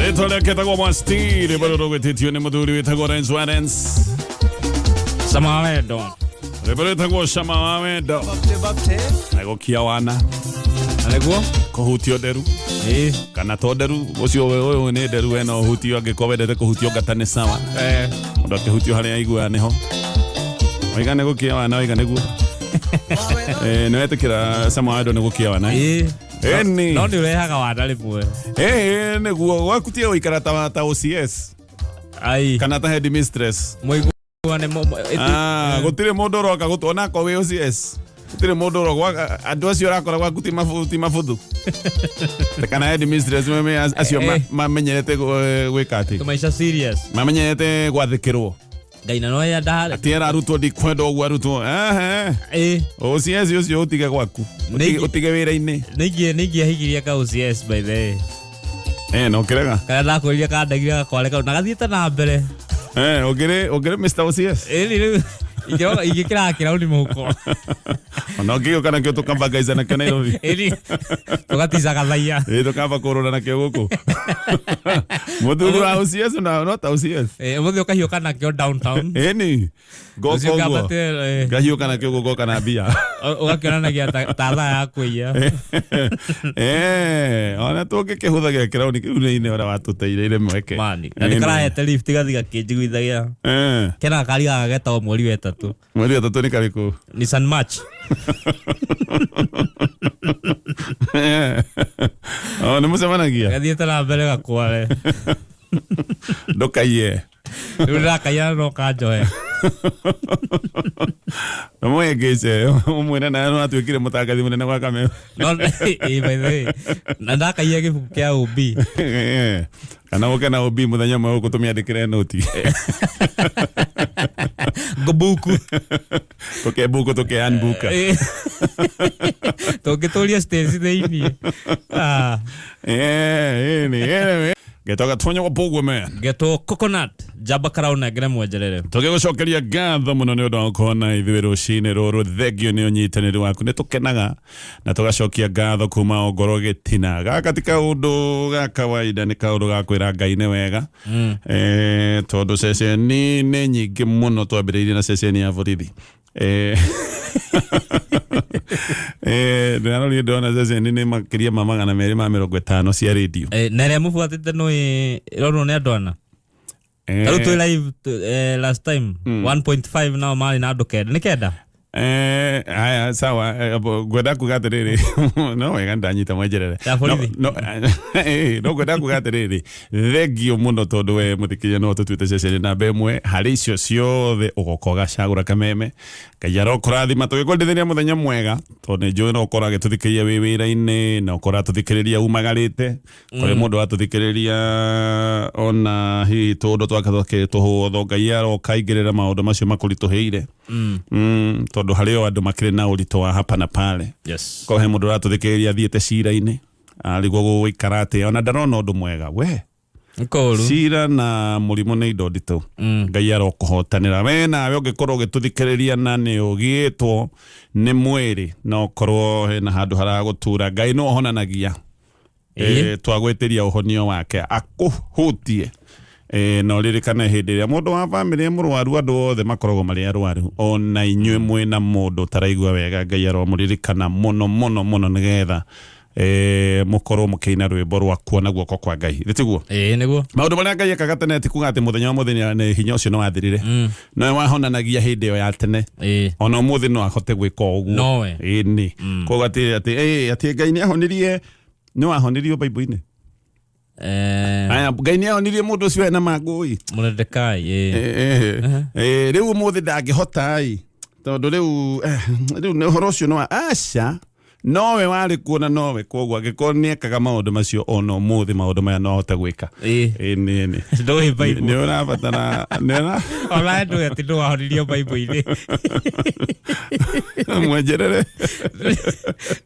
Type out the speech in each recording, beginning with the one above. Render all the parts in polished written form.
Rĩtwa rĩake etagwo Mwasti, rwĩmbo rũrũ rũgwĩtĩtio nĩ mũthuri wĩtagwo Renz Warens. Cama wa wendo. Rwĩmbo rwĩtagwo Cama wa Wendo. Na gũkia wana. Na nĩguo? Kũhutio nderu. Ĩĩ. Kana to nderu, ũcio ũyũ nĩ nderu we no ũhutio angĩkorwo wendete kũhutio ngata nĩ sawa. Eh. Mũndũ akĩhutio harĩa aiguaga nĩho. Waiga nĩ gũkia wana, waiga nĩguo. Eh, nĩ wetĩkĩra Cama wa Wendo nĩ gũkia wana. Ĩĩ. Ĩni. No nĩ ũrehaga wana rĩmwe. Ĩĩ nĩguo gwaku tiga gũikara ta OCS. Ai. Kana ta head mistress. Mũiguane Ah, gũtirĩ mũndũ ũroka gũtuona ko wĩ OCS. Gũtirĩ mũndũ ũroka andũ acio ũrakora gwaku ti ti mabuthu. Kana head mistress acio mamenyerete gwĩka atĩ. Tũmaica serious. Mamenyerete gwathĩkĩrwo. Ngai na no ya ndahare. Ati era arutwo ndikwenda ũguo arutwo. Ehe. Ĩĩ. OCS ũcio ũtige gwaku. Ũtige wĩra-inĩ. Nĩingĩahikirie ka OCS by the way. Eh, no kĩrega. Karĩa ndakwĩrire kandagire gakware kau na gathiĩte na mbere. Eh, ũngĩrĩ Mr. OCS. Ĩni rĩu ingĩkĩraga kĩrauni mũhuko. Ona ũngĩgĩũka nakĩo tũkambangaica nakĩo Nairobi. Ĩni tũgaticaga thaia. Ĩĩ tũkamba kũrũra nakĩo gũkũ. Mũthuri wa OCS na no ta OCS. Ĩĩ ũmũthĩ ũkahiũka nakĩo downtown. Ĩni. Ngoka Ũcio ũguo. ũkambatĩre, Ngahiũka nakĩo gũkũ ngoka na mbia. Ũgakĩonanagia ta thaa ya kũiya. Eh, ona tũngĩkĩhũthagĩra kĩrauni kĩu nĩ ũrĩa watũteire mweke. Mani. Na nĩ karahete lift gathi gakĩnjiguithagia. Eh. Kena gakari gaka getagwo mweri wa ĩtatũ. Mweri wa ĩtatũ nĩ karĩkũ? Nissan March. Eh. Oh, nĩ mũcemanagia? Gathiĩte na mbere gakware. Ndũkaiye. Rĩu ndĩrakaiya no kanjoe. Mũhĩngĩce ũmwĩre nawe no atuĩkire mũtangathi mũnene gwa Kameme. No, ĩĩ, by the way, na ndakaiya gĩbuku kĩa OB. Kana ũke na OB mũthenya ũmwe gũkũ tũmĩandĩkĩre noti. Ngũbuku. Tũkembuku tũkeanbuka. Tũngĩtũria Stacy thĩinĩ. Ah. Eh, ĩni, Getoga twanya wa Bogwe man. Getwo coconut njamba karau nengere mwenjerere. Tũgĩgũcokeria ngatho mũno nĩ ũndũ wa gũkorwo na ithuĩ rũcinĩ rũrũ thengio nĩ ũnyitanĩri waku nĩ tũkenaga na tũgacokia ngatho kuma o ngoro gĩtina gaka ti kaũndũ ga kawaida nĩ kaũndũ ga kwĩra Ngai nĩ wega eh, tondũ ceceni nĩ nyingĩ mũno twambĩrĩirie na ceceni ya borithi Eh, eh, ndĩrarorire ndĩrona ceceni nĩ makĩria ma 250 cia rĩndio. Eh, na ĩrĩa mũbuatĩte nĩ ĩronwo nĩ andũ ana. Eh, Ta rĩu twĩ live last time 1.5 nao marĩ na andũ kenda. Nĩ kenda? Eh, haya sawa ngwenda kuga atĩrĩrĩ no wega ndanyita mwenjerere Ya borithi. No ngwenda kuga atĩrĩrĩ thengio mũno tondũ we mũthikĩria no tũtuĩte ceceni namba ĩmwe harĩ icio ciothe ũgoka ũgacagũra kameme Ngai arokũrathima tũgĩkwendithĩria mũthenya mwega tondũ nĩ njũĩ no ũkorwo agĩtũthikĩrĩria wĩ wĩra-inĩ na ũkorwo atũthikĩrĩria umagarĩte kũrĩ mũndũ watũthikĩrĩria ona hihi tũũndũ twake twakĩrĩ tũhũthũ Ngai arokaingĩrĩra maũndũ macio makũritũhĩire tondũ harĩ o andũ makĩrĩ na ũritũ wa hapa na pale Yes. ko he mũndũ ũratũthikĩrĩria athiĩte cira-inĩ arigwo gũgũikara atĩa ona ndarona ũndũ mwega we Nĩ kũũru. Cira na mũrimũ nĩ indo nditũ Ngai arokũhotanĩra we nawe ũngĩkorwo ũgĩtũthikĩrĩria na nĩ ũgiĩtwo nĩ mwĩrĩ no ũkorwo hena handũ haragũtura Ngai no ohonanagia twagwĩtĩria ũhonio wake akũhutie na ũririkane hĩndĩ ĩrĩa mũndũ wa bamĩrĩ e mũrwaru andũ othe makoragwo marĩ arwaru ona inyuĩ mwĩna mũndũ ũtaraigua wega Ngai aromũririkana mũno mũno mũno nĩgetha mũkorwo mũkĩina rwĩmbo rwa kuona guoko kwa Ngai githĩ tiguo? Ĩĩ nĩguo. Maũndũ marĩa Ngai ekaga tene ti kuga atĩ mũthenya wa mũthenya nĩ hinya ũcio nĩ wathirire nowe wahonanagia hĩndĩ ĩyo ya tene ona ũmũthĩ no ahote gwĩka o ũguo Nowe. Ĩĩ nĩ koguo atĩ atĩ atĩ Ngai nĩ ahonirie nĩ wahonirio Bible-inĩ Aya, Ngai nĩ ahonirie mũndũ ũcio ena mangũi Mordecai ĩĩ. Rĩu ũmũthĩ ndangĩhota ĩ tondũ rĩu rĩu nĩ ũhoro ũcio nĩ wa aca nowe warĩ kuo na nowe koguo angĩkorwo nĩ ekaga maũndũ macio ona ũmũthĩ maũndũ maya no ahote gwĩka Ĩĩ. Ĩĩ, nĩ nĩ Ndũĩ Bible. nĩ ũrabatara nĩ ũra Ona ndũĩ atĩ ndũwahonirio Bible-inĩ. mwenjerere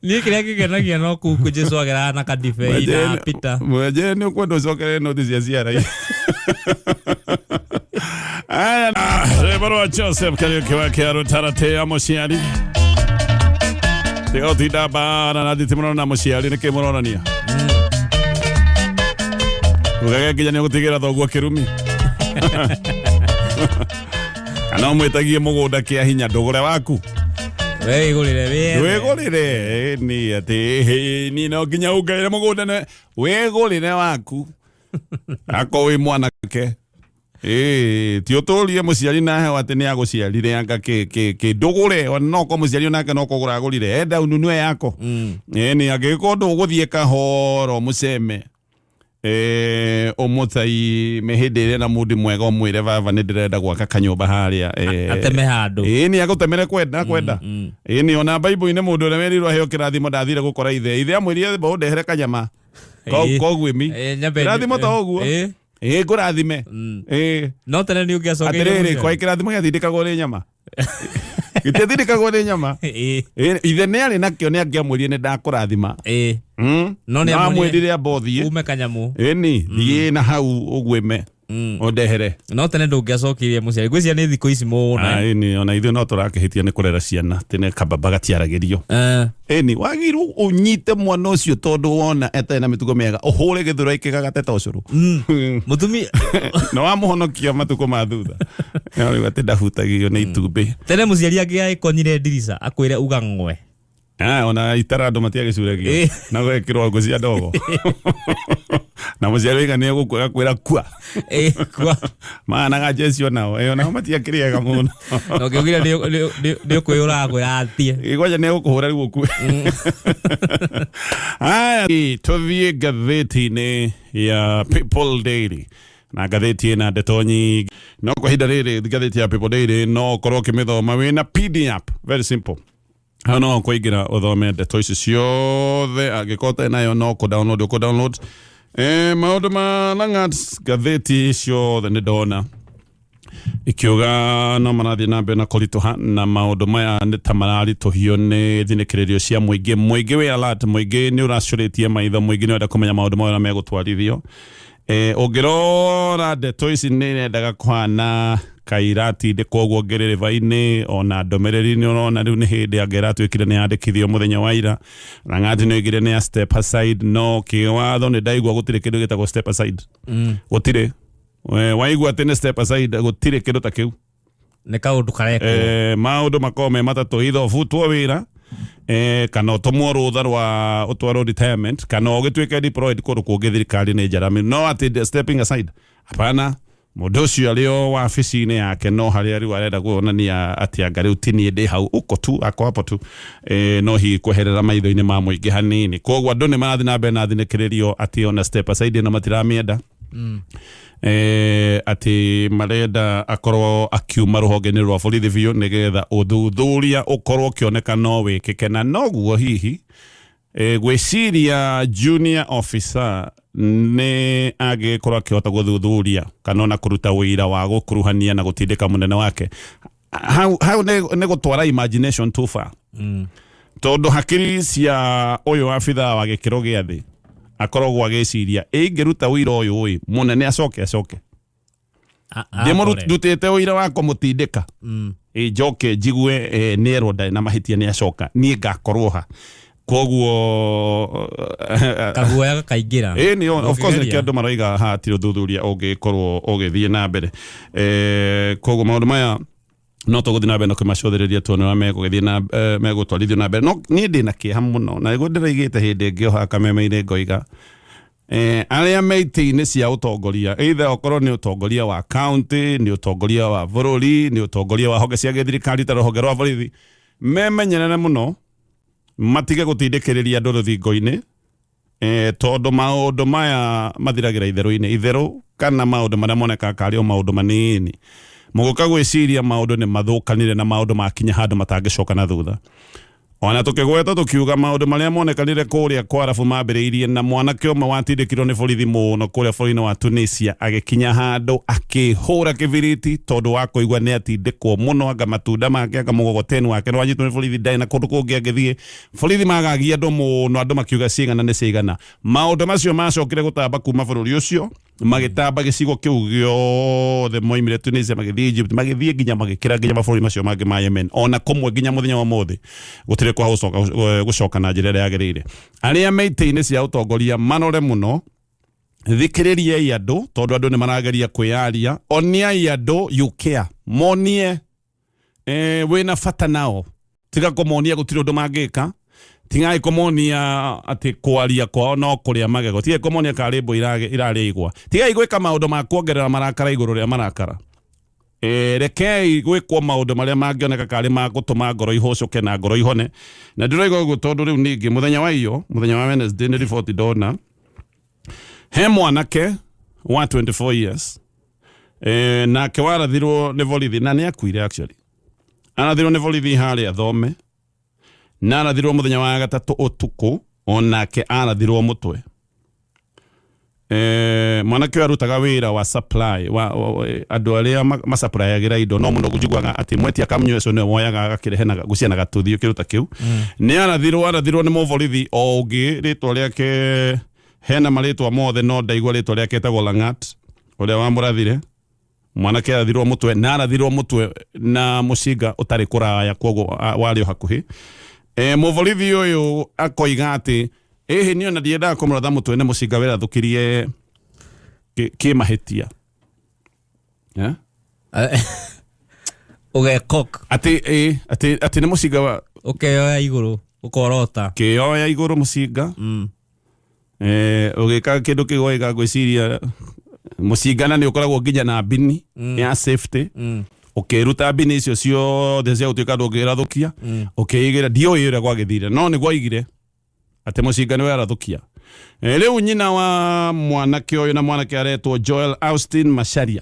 Niĩ kĩrĩa kĩngenagia no kũu kũ Jesu ageraga na kadibei na Peter. Mwenjerere nĩ ũkwenda ũcokere noti cia ciara Aya, rwĩmbo rwa Joseph Kariuki wa Kĩarũtarate ya mũciari tiga ũtinda mbara na thitima na mũciari nĩkĩ mũronania Ugage nginya nĩ ũgũtigĩra thoguo kĩrumi. Kana ũmwĩtagie mũgũnda kĩa hinya ndũgũre waku. We wĩgũrĩre wĩethe. Wĩgũrĩre ni atĩ hĩ, ni no nginya ũngaĩre mũgũnda nĩ wĩgũrĩre waku. Akorwo wĩ mwanake. Ĩĩ, ti ũtũrie mũciari na hewa atĩ nĩ agũciarire anga kĩ kĩ kĩ ndũgũre ona no ko mũciari onake no kũgũra agũrire enda ununue yako. Ĩĩ nĩ angĩgĩkorwo ndũgũthiĩ kahora ũmũceme eh, ũmũthaime hĩndĩ ĩrĩa na mundi mwega ũmwĩre baba nĩ ndĩrenda gwaka kanyũmba harĩa eh, Ateme handũ. ĩĩ nĩ agũtemere kwenda kwenda ĩĩ nĩ ona baibũ-inĩ mũndũ ũrĩa werirwo aheo kĩrathimo ndathire gũkora ithe ithe amwĩrire mba ũndehere kanyama Ĩĩ. koguĩmi Ĩĩ, nyambe- kĩrathimo ta ũguo Ĩĩ. ĩĩ ngũrathime ĩĩ No tene nĩ ũngĩacokeire atĩrĩrĩ mũciari. kwa kĩrathimo gĩathindĩkagwo nĩ nyama gĩtiathindĩkagwo nĩ nyama Ĩĩ. Ĩĩ, ithe nĩ arĩ nakĩo nĩ angĩamwĩrire nĩ ndakũrathima Ĩĩ. Mm. No nĩ No amwĩrire- amwĩrire amba ũthiĩ Ume kanyamũ. ĩni thiĩ na hau ũguĩme ũndehere No tene ndũngĩacokirie mũciari. Ngwĩciria nĩ thikũ ici mũno. Ah, ĩni ona ithuĩ no tũrakĩhĩtia nĩ kũrera ciana tene kababa gatiaragĩrio Eh. ĩni wagĩrĩirwo ũnyite mwana ũcio tondũ wona etarĩ na mĩtugo mĩega ũhũre gĩthũra kĩgagate ta ũcũrũ Mũtumia na wamũhonokia matukũ ma thutha no rĩu atĩ ndahutagio nĩ itumbĩ tene mũciari angĩagĩkonyire ndirica akwĩre uga ng'we. Ah, ona itara andũ matiagĩcuragio Ĩĩ. na gwekĩrwo ngũ cia ndogo na mũciari waiga nĩ egũkua agakwĩra kua Ĩĩ, kwa maanaga jeshi onao ĩ onao matiakĩrĩaga mũno na ũngĩaugire nĩ ũkwĩyũraga akwĩra atie. Ĩ, kwanja nĩ egũkũhũra rĩu ũkue haya tũthiĩ ngathĩti-inĩ ya People Daily na ngathĩti ĩna ndeto nyingĩ no kwa ihinda rĩrĩ ngathĩti ya People Daily no ũkorwo ũkĩmĩthoma wĩna PDF very simple hau no kũingĩra ũthome ndeto ici ciothe angĩkorwo ũtarĩ nayo no kũ download ũkũ download eh, maũndũ ma Langat ngathĩti ciothe nĩ ndona ikiuga no marathiĩ na mbere na kũritũha na maũndũ maya nĩ ta mararitũhio nĩ thinĩkĩrĩrio cia mũingĩ mũingĩ wĩ alert mũingĩ nĩ ũracũrĩtie maitho mũingĩ nĩ ũrenda kũmenya maũndũ maya ũrĩa megũtwarithio eh, ũngĩrora ndeto ici nĩ irendaga kũhana kairatindĩkwo ũguo ngĩrĩrĩba-inĩ ona ndũmĩrĩri nĩ ũrona rĩu nĩ hĩndĩ anga ĩratuĩkire nĩ yandĩkithio mũthenya wa ira Lang'at nĩ oigire nĩ ya step aside no kĩwatho nĩ ndaigua gũtirĩ kĩndũ gĩtagwo step aside gũtirĩ We, waigua atĩ nĩ step aside gũtirĩ kĩndũ ta kĩu Nĩ kaũndũ karekwo. eh, maũndũ makorwo me matatũ either ũbutwo wĩra eh, kana ũtũmwo rũtha rwa ũtwarwo retirement kana ũgĩtuĩke deployed kũndũ kũngĩ thirikari nĩ njarami no atĩ the stepping aside hapana mũndũ ũcio arĩ o wabici-inĩ yake no harĩa rĩu arenda kuonania atĩ anga rĩu ti niĩ ndĩ hau uko tu ako hapo tu eh, no hihi kweherera maitho-inĩ ma mũingĩ hanini koguo andũ nĩ marathiĩ na mbere na thinĩkĩrĩrio atĩ ona step aside ĩno matiramĩenda eh, atĩ marenda akorwo akiuma rũhonge-inĩ rwa borithi biũ nĩgetha ũthuthuria ũkorwo ũkĩoneka no wĩkĩke na noguo hihi eh, gwĩciria junior officer nĩ angĩkorwo akĩhota gũthuthuria kana ona kũruta wĩira wa gũkuruhania na gũtindĩka mũnene wake hau hau nĩ nĩ gũtwara imagination too far tondũ hakiri cia ũyũ abithaa wa gĩkĩro gĩa thĩ akoragwo agĩciria ingĩruta ũira ũyũ ĩ mũnene acoke acoke ndĩmũrutĩte ũira wa kũmũtindĩka ĩ njoke njigue eh, nĩ erwo ndarĩ na mahĩtia nĩ acoka niĩ ngakorwo ha koguo Kaguoya gakaingĩra. ĩ nĩ of course Ũngĩgeria. nĩkĩo andũ maroiga haha ti ũthuthuria ũngĩkorwo ũgĩthiĩ na mbere Eh, koguo maũndũ maya no tũgũthiĩ na mbere na kũmacũthĩrĩria tuone ũrĩa megũgĩthiĩ na eh, megũtwarithio na mbere no niĩ ndĩ na kĩeha mũno na nĩguo ndĩraigĩte hĩndĩ ĩngĩ o haha kameme-inĩ ngoiga eh, arĩa me itĩ-inĩ cia ũtongoria either okorwo nĩ ũtongoria wa county nĩ ũtongoria wa bũrũri nĩ ũtongoria wa honge cia gĩthirikari ta rũhonge rwa borithi memenyerere mũno matige gũtindĩkĩrĩria andũ rũthingo-inĩ eh, tondũ maũndũ maya mathiragĩra itherũ-inĩ itherũ kana maũndũ marĩa monekaga karĩ o maũndũ manini mũgũka gwĩciria maũndũ nĩ mathũkanire na maũndũ makinya handũ matangĩcoka na thutha ona tũkĩgweta tũkiuga maũndũ marĩa monekanire kũrĩa kwa arabu mambĩrĩirie na mwanake ũmwe watindĩkirwo nĩ borithi mũno kũrĩa bũrũri-inĩ wa Tunisia agĩkinya handũ akĩhũra kĩbiriti tondũ wa kũigua nĩ atindĩkwo mũno anga matunda make anga mũgogoteni wake nĩ wanyitwo nĩ borithi ndarĩ na kũndũ kũngĩ angĩthiĩ borithi magagia andũ mũno andũ makiuga cigana nĩ cigana maũndũ macio macokire gũtamba kuma bũrũri ũcio magĩtamba gĩcigo kĩu gĩothe moimire Tunisia magĩthiĩ Egypt magĩthiĩ nginya magĩkĩra nginya mabũrũri macio mangĩ ma Yemen ona kũmwe nginya mũthenya wa ũmũthĩ gũtirĩ kwa gũcoka gũcoka na njĩra ĩrĩa yagĩrĩire arĩa me itĩ-inĩ cia ũtongoria marore mũno Thikĩrĩriai andũ tondũ andũ nĩ marageria kwĩyaria. Oniai andũ you care, monie wĩna bata nao. Tiga kũmonia gũtirĩ ũndũ mangĩka, tigai kũmonia atĩ kwaria kwao no kũrĩa magego, tigai kũmonia karĩ mbũ irarĩa igwa, tigai gwĩka maũndũ ma kuongerera marakara igũrũ rĩa marakara. Rekei gwĩkwo maũndũ marĩa mangĩoneka karĩ ma gũtũma ngoro ihũcũke na ngoro ihone. Na ndĩroiga ũguo tondũ rĩu ningĩ mũthenya wa iyo, mũthenya wa Wednesday, nĩ riboti ndona he mwanake wa 24 years nake warathirwo nĩ borithi na nĩ akuire. Actually arathirwo nĩ borithi harĩa Thome, na arathirwo mũthenya wa gatatũ ũtukũ, onake arathirwo mũtwe. Mwanake ũyũ arutaga wĩra wa supply wa andũ arĩa masupplyagĩra indo, no mũno njiguaga atĩ mwetia kamunyo ũcio nĩwe woyaga agakĩrehe na gucia na gatuthi kĩndũ ta kĩu. Nĩ arathirwo nĩ mũborithi o ũngĩ, rĩtwa rĩake hena marĩtwa mothe no ndaigua rĩtwa rĩake, etagwo Langat ũrĩa wamũrathire. Mwanake arathirwo mũtwe na arathirwo mũtwe na mũcinga ũtarĩ kũraya, koguo warĩ o hakuhĩ. Mũborithi ũyũ akoiga atĩ ĩhĩ niĩ ona ndiendaga kũmũratha mũtwe na mũcinga werathũkirie kĩmahĩtia. Eh? Ũgekok. Atĩ atĩ nĩ mũcinga wa Ũkeyoya igũrũ ũkorota. Kĩoya igũrũ mũcinga. Ũgĩka kĩndũ kĩu waiga ngwĩciria mũcinga na nĩ ũkoragwo nginya na mbini ya safety. Ũkĩruta mbini icio ciothe cia gũtuĩka ndũngĩrathũkia, ũkĩigĩra, ndiũĩ ũrĩa gwagĩthire no nĩ gwaigire atĩ mũcinga nĩ werathũkia. Rĩu nyina wa mwanake ũyũ, na mwanake aretwo Joel Austin Macharia,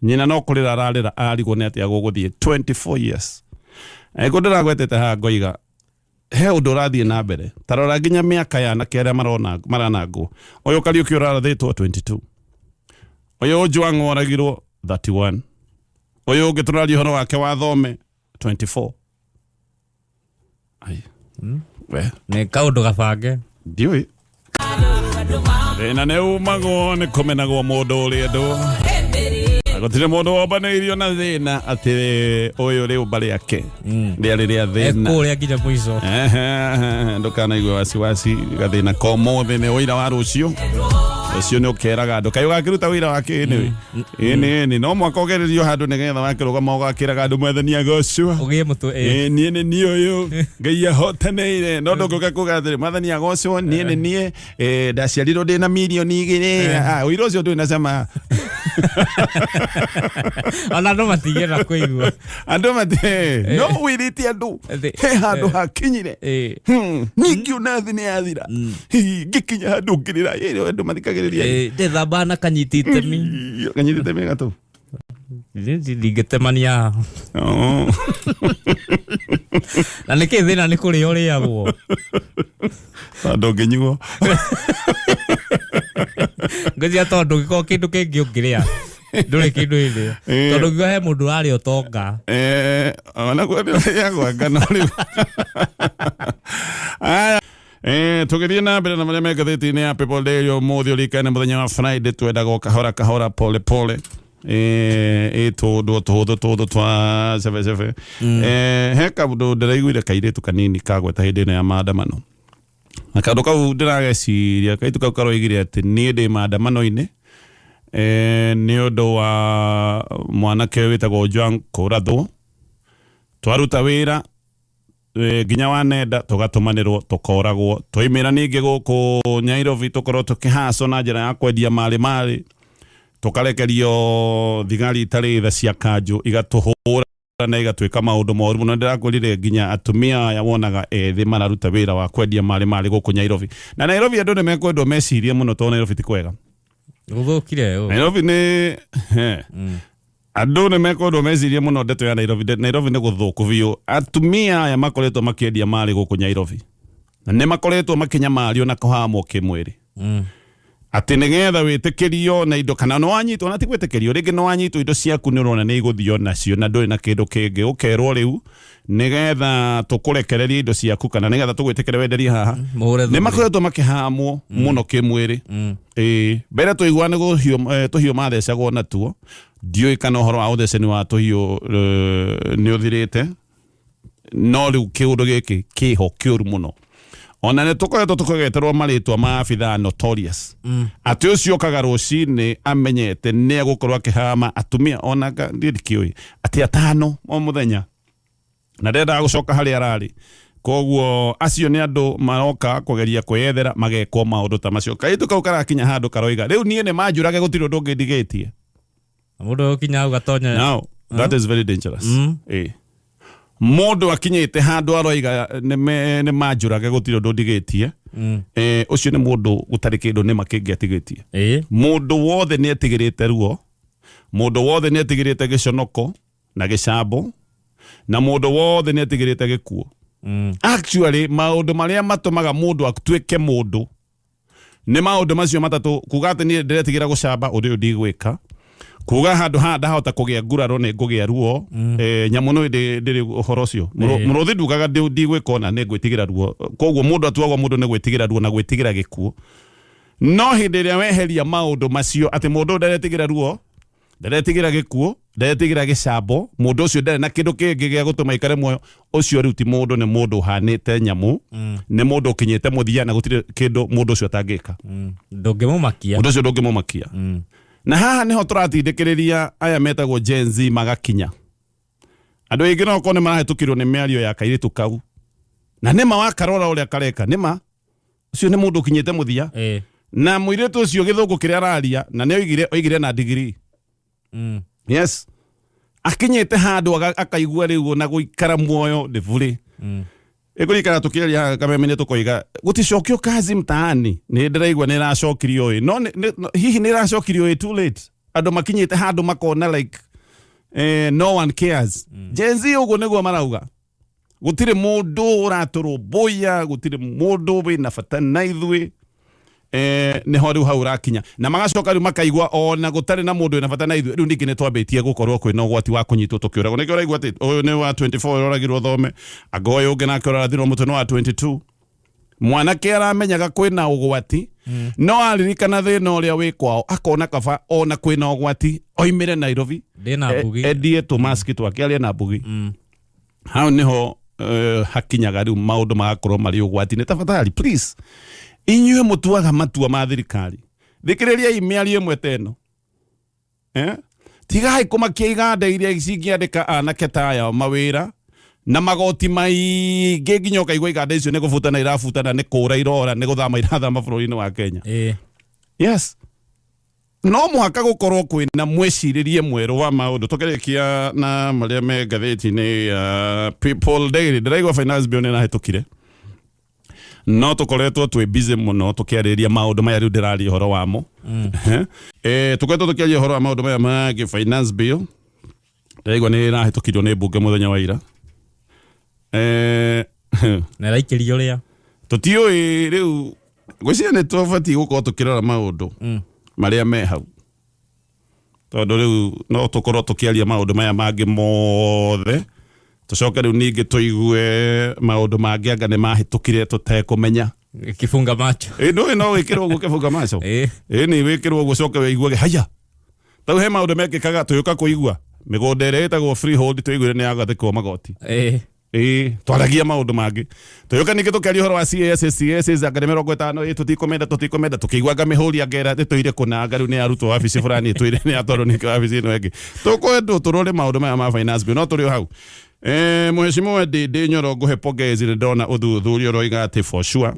nyina no kũrĩra ararĩra arigwo nĩ atĩa gũgũthiĩ. 24 years. Kũ ndĩragwetete haha ngoiga he ũndũ ũrathiĩ na mbere. Ta rora nginya mĩaka ya anake arĩa marona maranangwo. Ũyũ Kariũki ũrarathĩtwo 22, ũyũ Ojwang oragirwo 31, ũyũ ũngĩ tũraria ũhoro wake wa Thome 24. Ai. We. Nĩ kaũndũ gabange. Ndiũĩ thĩna nĩ umagwo nĩ kũmenagwo mũndũ ũrĩa andũ gũtirĩ mũndũ wombanĩirio na thĩna atĩ ũyũ rĩũmba rĩake rĩarĩ rĩa thĩna. Ekũrĩa nginya mũico. Ehe, ndũkanaigue wasiwasi, gathĩna ka ũmũthĩ nĩ ũira wa rũciũ. Rũciũ nĩ ũkeraga andũ kaĩ ũgakĩruta wĩra wa kĩ nĩ ĩni ĩni no mwaka ũgererio handũ nĩgetha wakĩrũgama ũgakĩraga andũ mwathani agocwo. Ũgĩe mũtwe ĩ. Ĩ, niĩ nĩ niĩ ũyũ Ngai ahotanĩire, no ndũngĩũka kuga atĩrĩ mwathani agocwo, niĩ nĩ niĩ ndaciarirwo ndĩ na mirioni 2. Ah, ũira ũcio ndũrĩ na cama. Ona andũ matingĩenda kũigua. Andũ mati no wĩrĩte andũ Atĩ- he handũ hakinyire. Niĩ ngĩona thĩ nĩ yathira. Hi, ngĩkinya handũ ngĩrĩra. Ĩ, andũ mathikagĩrĩria. Ndethamba na kanyiti itemi. Kanyitĩte mĩgatũ. Ndingĩtemania haha. Oh. Na nĩkĩ thĩna nĩ kũrĩa ũrĩagwo? Tondũ ngĩnyuo. Ngwĩciria tondũ ũngĩkorwo kĩndũ kĩngĩ ũngĩrĩa ndũrĩ kĩndũ ĩrĩa, tondũ ngiuga he mũndũ ũrarĩa ũtonga. Ona kuo nĩ ũrĩagwo ngano rĩu. Aya. Tũgĩthiĩ na mbere na marĩa me ngathĩti-inĩ ya People Daily ũmũthĩ, ũririkane mũthenya wa Friday twendaga o kahora kahora, pole pole, ĩtũndũ tũhũthũ tũhũthũ twa cebe cebe. He kaũndũ ndĩraiguire kairĩtu kanini kagweta hĩndĩ ĩno ya maandamano, na kaũndũ kau ndĩrageciria kairĩtu kau karoigire atĩ niĩ ndĩ maandamano-inĩ nĩ ũndũ wa mwanake wĩtagwo Ojwang kũrathwo. Twaruta wĩra nginya wa nenda tũgatũmanĩrwo tũkoragwo twaimĩra ningĩ gũkũ Nairobi tũkorwo tũkĩhaco na njĩra ya kwendia marĩ marĩ, tũkarekerio thigari itarĩ tha cia kanjũ igatũhũra na igatuĩka maũndũ moru mũno. Ndĩrakwĩrire nginya atumia aya wonaga ethĩ mararuta wĩra wa kwendia marĩ marĩ gũkũ Nairobi, na Nairobi andũ nĩ mekwendwo mecirie mũno tondũ Nairobi ti kwega. Gũthũkire ũ. Nairobi nĩ andũ nĩ mekwendwo mecirie mũno ndeto ya Nairobi. Nairobi nĩ gũthũku biũ. Atumia aya makoretwo makĩendia marĩ gũkũ Nairobi na nĩ makoretwo makĩnyamario na kũhamwo kĩmwĩrĩ atĩ nĩgetha wĩtĩkĩrio na indo kana nĩ wanyitwo, na ti gwĩtĩkĩrio rĩngĩ, nĩ wanyitwo indo ciaku nĩ ũrona nĩ igũthio nacio na ndũrĩ na kĩndũ kĩngĩ, ũkerwo rĩu nĩgetha tũkũrekererie indo ciaku kana nĩgetha tũgwĩtĩkĩre wenderie haha Mũhũre nĩ thũgũrĩ. makoretwo makĩhamwo mũno kĩmwĩrĩ. Ĩĩ, mbere tũigua nĩ gũhiũ tũhiũ mathecagwo natuo, ndiũĩ kana ũhoro wa ũthecani wa tũhiũ nĩ ũthirĩte, no rĩu kĩũndũ gĩkĩ kĩho kĩũru mũno. Ona nĩ tũkoretwo tũkĩgeterwo marĩtwa ma abithaa notorious, atĩ ũcio okaga rũcinĩ amenyete nĩ egũkorwo akĩhama atumia ona niĩ ndikĩũĩ atĩ atano o mũthenya, na ndendaga gũcoka harĩa ararĩ. Koguo acio nĩ andũ maroka kũgeria kwĩyethera, magekwo maũndũ ta macio. Kairĩtu kau karakinya handũ karoiga, rĩu niĩ nĩ manjũrage, gũtirĩ ũndũ ũngĩ ndigĩtie. Mũndũ ũkinya hau gatonya. Now that is very dangerous. Mũndũ akinyĩte handũ aroiga nĩ manjũrage, gũtirĩ ũndũ ndigĩtie. Ũcio nĩ mũndũ gũtarĩ kĩndũ nĩma kĩngĩ atigĩtie. Mũndũ wothe nĩ etigĩrĩte ruo, mũndũ wothe nĩ etigĩrĩte gĩconoko na gĩcambo, na mũndũ wothe nĩ etigĩrĩte gĩkuũ. Actually, maũndũ marĩa matũmaga mũndũ atuĩke mũndũ nĩ maũndũ macio matatũ: kuga atĩ niĩ ndĩretigĩra gũcamba, ũndũ ũyũ ndigwĩka; kuga handũ haha ndahota kũgĩa nguraro, nĩ ngũgĩa ruo. Nyamũ no ndĩrĩ ũhoro ũcio. Mũrũthi ndugaga ndigwĩka ona nĩ ngwĩtigĩra ruo. Koguo mũndũ atuagwo mũndũ nĩ gwĩtigĩra ruo na gwĩtigĩra gĩkuũ. No hĩndĩ ĩrĩa weheria maũndũ macio, atĩ mũndũ ũyũ ndaretigĩra ruo, ndaretigĩra gĩkuũ, ndaretigĩra gĩcambo, mũndũ ũcio ndarĩ na kĩndũ kĩngĩ gĩa gũtũma aikare muoyo, ũcio rĩu ti mũndũ, nĩ mũndũ ũhanĩte nyamũ, nĩ mũndũ ũkinyĩte mũthia na gũtirĩ kĩndũ mũndũ ũcio atangĩka. Ndũngĩmũmakia. Mũndũ ũcio ndũngĩmũmakia. Na haha nĩho tũratindĩkĩrĩria aya metagwo Gen Z magakinya. Andũ aingĩ no korwo nĩ marahĩtũkirwo nĩ mĩario ya kairĩtu kau, na nĩma wakarora ũrĩa kareka, nĩma ũcio nĩ mũndũ ũkinyĩte mũthia. Na mũirĩtu ũcio, gĩthũngũ kĩrĩa araria, na nĩ oigire na degree. Yes, akinyĩte handũ akaigua rĩu na gũikara muoyo nĩ burĩ. Ĩkũrikara tũkĩaria haha kameme nĩ tũkoiga gũticokio kazi mtaani. Nĩ ndĩraigua nĩ ĩracokirio ĩ, no hihi nĩ ĩracokirio ĩ too late? Andũ makinyĩte handũ makona like no one cares. Gen Z ũguo nĩguo marauga, gũtirĩ mũndũ ũratũrũmbũiya, gũtirĩ mũndũ wĩna bata na ithuĩ. Nĩho rĩu hau ũrakinya na magacoka rĩu makaigua ona gũtarĩ na mũndũ wĩna bata na ithuĩ, rĩu ningĩ nĩ twambĩtie gũkorwo kwĩna ũgwati wa kũnyitwo tũkĩũragwo. Nĩkĩo ũraigua atĩ ũyũ nĩ wa 24 ũragirwo thome, anga ũyũ ũngĩ nake ũrarathirwo mũtwe nĩ wa 22. Mwanake aramenyaga kwĩna ũgwati, no aririkana thĩna ũrĩa wĩ kwao, akona kaba ona kwĩna ũgwati oimĩre Nairobi. Ndĩna mbugi. Endie tũmaski twake arĩe na mbugi. Hau niho hakinyaga rĩu maũndũ magakorwo marĩ ũgwati-inĩ. Tafadhali, please, inyuĩ mũtuaga matua ma thirikari, thikĩrĩriai mĩario ĩmwe ta ĩno, eh? Tigai kũmakia iganda iria cingĩandĩka anake ta aya mawĩra na magoti maingĩ, nginya ũkaigua iganda icio nĩ gũbutana irabutana, nĩ kũra irora, nĩ gũthama irathama bũrũri-inĩ wa Kenya. Yes, no mũhaka gũkorwo kwĩna mwĩcirĩrie mwerũ wa maũndũ. Tũkĩrĩkia na marĩa me ngathĩti-inĩ ya People Daily, ndĩraigua finance bill nĩ ĩrahĩtũkire, no tũkoretwo twĩ busy mũno tũkĩarĩrĩria maũndũ maya rĩu ndĩraria ũhoro wamo. Tũkoretwo tũkĩaria ũhoro wa maũndũ maya mangĩ. Finance bill ndĩraigua nĩ ĩrahĩtũkirio nĩ mbunge mũthenya wa ira. Na ĩraikĩrio rĩa Tũtiũĩ rĩu, ngwĩciria nĩ tũbatiĩ gũkorwo tũkĩrora maũndũ marĩa me hau, tondũ rĩu no tũkorwo tũkĩaria maũndũ maya mangĩ mothe, tũcoke rĩu ningĩ tũigue maũndũ mangĩ anga nĩ mahĩtũkire tũtekũmenya. Kifunga macho. Ĩ ndũĩ no wĩkĩrwo ũguo kĩbunga macho. Ĩ nĩ wĩkĩrwo ũguo coke wĩiguage haya tau he maũndũ mekĩkaga tũgĩũka kũigua mĩgũnda ĩrĩa ĩtagwo freehold, tũiguire nĩ yagathĩkwo magoti. Ĩĩ, twaragia maũndũ mangĩ, tũgĩũka ningĩ tũkĩaria ũhoro wa CAS, CAS anga nĩ 50. Ĩ tũtikũmenda, tũkĩigua anga mĩhũri anga ĩra ĩtũire kũna, anga rĩu nĩ yarutwo wabici fulani, ĩtũire nĩ yatwarwo ningĩ wabici ĩno ĩngĩ. Tũkwendwo tũrore maũndũ maya ma finance bill, no tũrĩ o hau. Mheshimiwa Ndindi Nyoro, ngũhe pongezi. Nĩ ndona ũthuthuria ũroiga atĩ for sure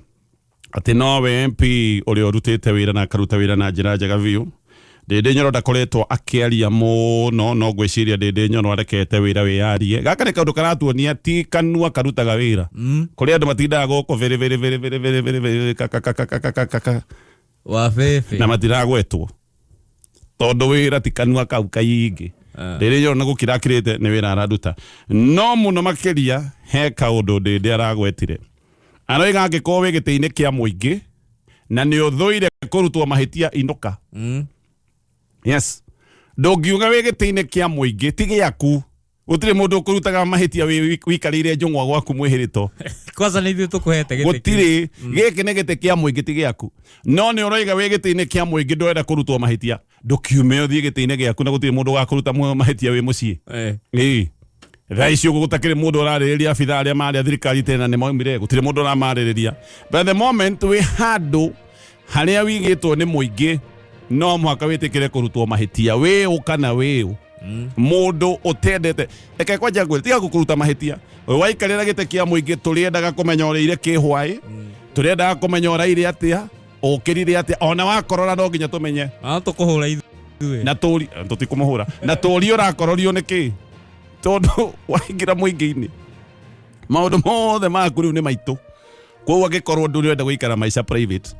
atĩ nowe MP ũrĩa ũrutĩte wĩra na akaruta wĩra na njĩra njega biũ. Ndindi Nyoro ndakoretwo akĩaria mũno, no ngwĩciria Ndindi Nyoro arekete wĩra wĩyarie. Gaka nĩ kaũndũ karatuonia ti kanua karutaga wĩra. Kũrĩ andũ matindaga gũkũ very very very very very very very ka ka ka ka ka ka ka ka Wa bebe. Na matiragwetwo tondũ wĩra ti kanua kau kaingĩ. Ndindi Nyoro na gũkira akirĩte nĩ wĩra araruta, no mũno makĩria he kaũndũ Ndindi aragwetire. Aroiga angĩkorwo wĩ gĩtĩ-inĩ kĩa mũingĩ na nĩ ũthũire kũrutwo mahĩtia, inũka. Yes, ndũngiuga wĩ gĩtĩ-inĩ kĩa mũingĩ ti gĩaku, gũtirĩ mũndũ ũkũrutaga mahĩtia wĩ wikarĩire njũng'wa gwaku mwĩhĩrĩto. Kwanza nĩ ithuĩ tũkũhete gĩtĩ kĩu. Gũtirĩ, gĩkĩ nĩ gĩtĩ kĩa mũingĩ, ti gĩaku. No nĩ ũroiga wĩ gĩtĩ-inĩ kĩa mũingĩ ndũrenda kũrutwo mahĩtia, ndũkiume ũthiĩ gĩtĩ-inĩ gĩaku, na gũtirĩ mũndũ ũgakũruta mahĩtia wĩ mũciĩ. Ĩĩ. Thaa ici ũguo gũtakĩrĩ mũndũ ũrarĩrĩria abithaa arĩa marĩ a thirikari tene na nĩ maumire, gũtirĩ mũndũ ũramarĩrĩria. But the moment wĩ handũ harĩa wigĩtwo nĩ mũingĩ, no mũhaka wĩtĩkĩre kũrutwo mahĩtia, wĩũ kana wĩũ. Mũndũ ũtendete, reke kwanja ngwĩre, tiga gũkũruta mahĩtia. Waikarĩra gĩtĩ kĩa mũingĩ, tũrĩendaga kũmenya ũrĩire kĩhwaĩ, tũrĩendaga kũmenya ũraire atĩa, ũkĩrire atĩa, ona wakorora no nginya tũmenye. No tũkũhũra ithuĩ. Na tũri tũtikũmũhũra, na tũri ũrakororio nĩ kĩ, tondũ waingĩra mũingĩ-inĩ maũndũ mothe maku rĩu nĩ maitũ. Koguo angĩkorwo ndũrenda gũikara maica private,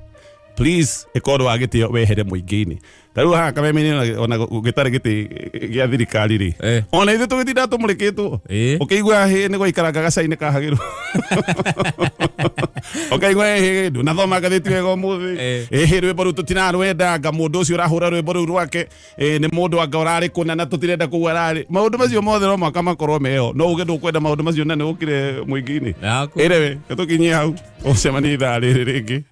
please ĩka ũndũ wa gĩtĩo wehere mũingĩ-inĩ. Ta rĩu haha Kameme-inĩ ona gĩtarĩ gĩtĩ gĩa thirikari rĩ, ona ithuĩ tũgĩtinda tũmũrĩkĩtwo, ũkĩigua hĩ nĩ gũikaranga gacai-inĩ kahagĩrwo, ũkaigua hĩ ndũnathoma ngathĩti wega ũmũthĩ, ĩhĩ rwĩmbo rũu tũtirarwenda, anga mũndũ ũcio ũrahũra rwĩmbo rũu rwake nĩ mũndũ anga ũrarĩ kũna na tũtirenda kũu ararĩ. Maũndũ macio mothe no mũhaka makorwo meho, no uge ndũkwenda maũndũ macio na nĩ ũkire mũingĩ-inĩ. Ĩrewe tũkinyie hau, ũcemanie ithaa rĩrĩ rĩngĩ.